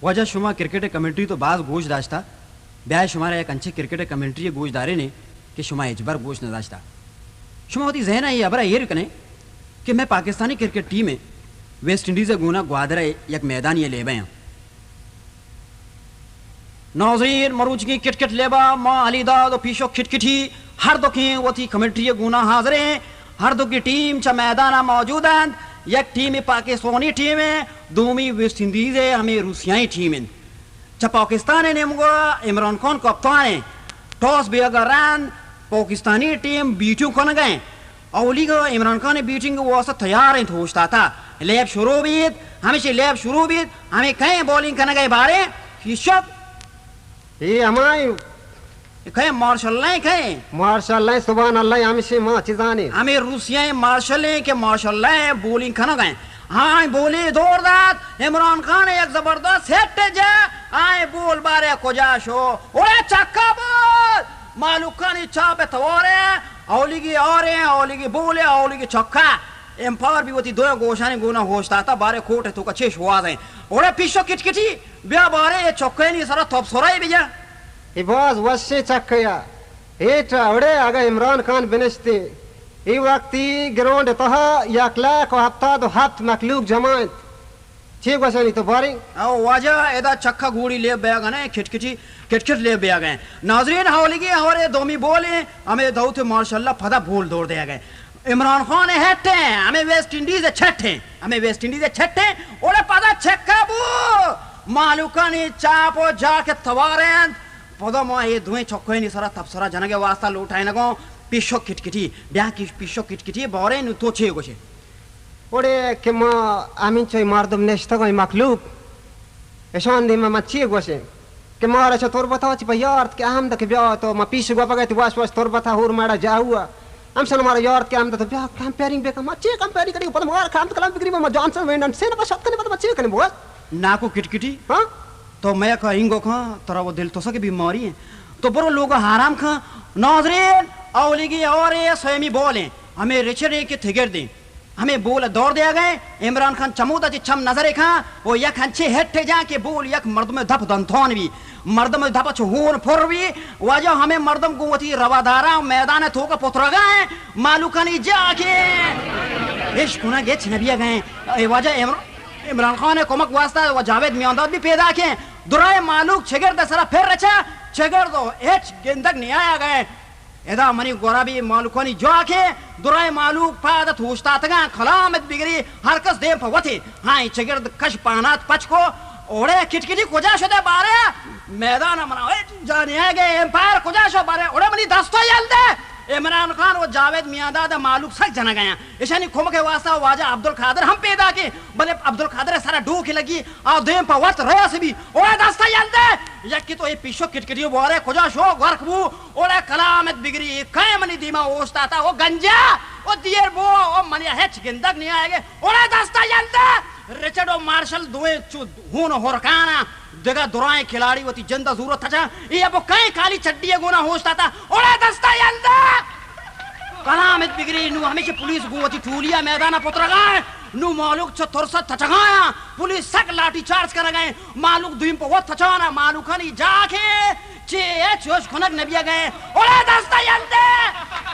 واجہ، شما کرکٹ ءِ کمنٹری تو باز گوش داشتہ، بیا شمارا یک انچیں کرکٹ ءِ کمنٹری ءَ گوش دارینے کہ شما ہچبر گوش نہ داشتہ۔ شما وتی ذہن ءَ اے ہبر ءَ ایر کنے کہ مئے پاکستانی کرکٹ ٹیم ءَ ویسٹ انڈیز ءِ گون ءَ گوادر ءَ یک میدانی ءَ لیب ءَ آں۔ ناظرین، مروچیگیں کرکٹ لیب ءَ ما علی داد ءُ پیشو کٹکٹی ہر دوکیں وتی کمنٹری ءِ گون ءَ حاضر ایں۔ ہر دوکی ٹیم چہ میدان ءَ موجود انت۔ یک ٹیمے پاکستانی ٹیم ءِ، دومی ویسٹ انڈیز ءِ، ہمے روسیائی ٹیم انت۔ چہ پاکستان ءِ نیمگ ءَ عمران خان کپتان انت۔ ٹاس بیگ ءَ رند پاکستانی ٹیم بیٹنگ کنگ ءَ انت۔ اولیگ ءَ عمران خان ءِ بیٹنگ ءِ واستہ تیار انت، اوشتاتہ۔ لیب شروع بیت، ہمیشی لیب شروع بیت، ہمے کئے بولنگ کنگ ءَ باریں؟ پیشو۔ اے ہمائی۔ کئے مارشل ءَ کئے؟ مارشل ءَ، سبحان اللہ، ہمیشی ما چیزانے۔ ہمے روسیائی مارشل ءَ کہ مارشل ءَ بولنگ کنگ ءَ۔ ہاں، بولے دور دات، عمران خان ءَ یک زبردست ہٹ جا، آئیں بول بارے کجا شو، اوڑے چکا بول، مالوکانی چاپ توارے، اولیگی آرے، اولیگی بولے، اولیگی چکا۔ امپائر بھی وتی دوئیں گوشانی گونا ہوشتاتا، بارے کوٹ توکا چے شوازیں۔ اوڑے پیشو کٹکٹی، بیا بارے اے چکانی سرا تبصرہ بجا۔ اے باز وشیں چکیا۔ اے ٹا اوڑے اگا عمران خان بنشتے، اے وقتی گراؤنڈ تہا یک لاکھ و ہفتاد و ہفت مخلوق جمع انت۔ چے گوشانی تو باریں؟ او واجہ، ادا چکا گوڑی لیب بیگ ءَ نہ، کھٹکھٹی، کھٹکھٹ لیب بیگ ءَ۔ ناظرین، اولیگی اوور ءِ دومی بول ءَ ہمے دعوت مارشل ءَ پدا بول دور دیگ ءَ۔ عمران خان ہٹ ءَ، ہمے ویسٹ انڈیز ءِ چھٹ ءَ، ہمے ویسٹ انڈیز ءِ چھٹ ءَ، اوڑے پدا چکا بو۔ مالوکانی چاپ و جاک توار انت۔ پدا ما اے دوئیں چکانی سرا تبصرہ جنگ ءِ واسطہ لوٹائینگوں۔ پیشو کھٹکھٹی، بیا کہ پیشو کھٹکھٹی، باریں نوں تو چے گوشے؟ اوڑے کہ ما ہمینچو اے مردم نشتگاں، اے مخلوق، اشان دیما ما چی گوشیں؟ کہ مارا چہ تربتا چی پہ یارت کہ احمد کہ بیا تو ما پیش گوپگا تی واش واش تربتا ہور ماڑا جاہوا۔ ہمشان مارا یارت کہ احمد تو بیا کمپیئرنگ بکن۔ ما چی کمپیئرنگ کنی؟ پدا مارا کلام کلام بگری، ما جانسن وینڈن سے نہ پشت کنی، پدا ما چی کنی بوت؟ ناکو کٹکٹی۔ ہاں؟ تو میا کا اینگو کھاں، ترا وہ دل تو سا کہ بیماری ہے۔ تو برو لوگا آرام کھاں۔ ناظرین، اولیگی اوور ءِ سیمی بول ءَ، ہمے رچرڈ ءَ کہ تھگردیں۔ ہمے بول ءَ دور دیگ ءَ، عمران خان چمودا چہ چم نظر ءَ کاں و یک انچیں ہٹ ءَ جاں کہ بول یک مردم ءِ دپ دنتان بی، مردم ءِ دپ ءَ چہ ہون پر بی۔ واجہ، ہمے مردم گوں وتی رواداراں میدان ءِ توک ءَ پترگ ءَ ایں، مالوکانی جاک ایں، اش کنگ ہچ نہ بیگ ءَ ایں۔ اے واجہ عمر-، عمران خان ءِ کمک واسطہ و جاوید میانداد بھی پیداک ایں۔ درائیں مالوک چگرد ءِ سرا پھر رچا، چگرد و ہچ گندگ نیایگ ءَ ایں۔ ادا منی گورا بی مالوکانی جاکے، درائیں مالوک پاد ات اوشتاتگاں، کلام ات بگری، ہر کس دیم پہ وتے۔ ہاں، اے چگرد کش پانات پچ کو، اوڑے کٹکٹی کجا شدے بارے؟ میدان منا، اے جانی ہے گے، امپائر کجا شو بارے؟ اوڑے منی دستا یل دے۔ عمران خان و جاوید میانداد مالوک سک جنگ آیاں۔ اشانی کمک واسطہ واجہ عبدالقادر ہم پیدا کے، بلے عبدالقادر سرا ڈوک لگی، آ دیم پہ وت ریس بی۔ اوڑے دستا یل دے۔ یکی تو اے پیشو کٹکٹی بارے کجا شو غرق بو۔ اوڑے کلام ات بگری، کئے منی دیما اوشتاتا، او گنجا، او دیر بو، او منی ہچ گندگ نہیں آئے گے۔ اوڑے دستا یل دے۔ رچرڈ و مارشل دوئیں چو ہون و ہرکانا، دگہ درائیں کھلاڑی وتی جندا زورت تچا، اے ابو کئے کالی چڈی گونا اوشتاتا، اوڑے دستا یل دے۔ کلام ات بگری، نو ہمیشہ پولیس گوں وتی ٹولیا میدانا پترگا، نو مالوک چو ترسا تچگایا، پولیس سک لاٹھی چارج کرگا، مالوک دویم پہ وت تچانا، مالوکانی جاکے۔ چے اے چوش کنگ نبیگ ءَ، اوڑے دستا یل دے۔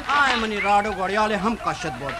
آئے منی راڈو گڑیالے ہم کشت بود۔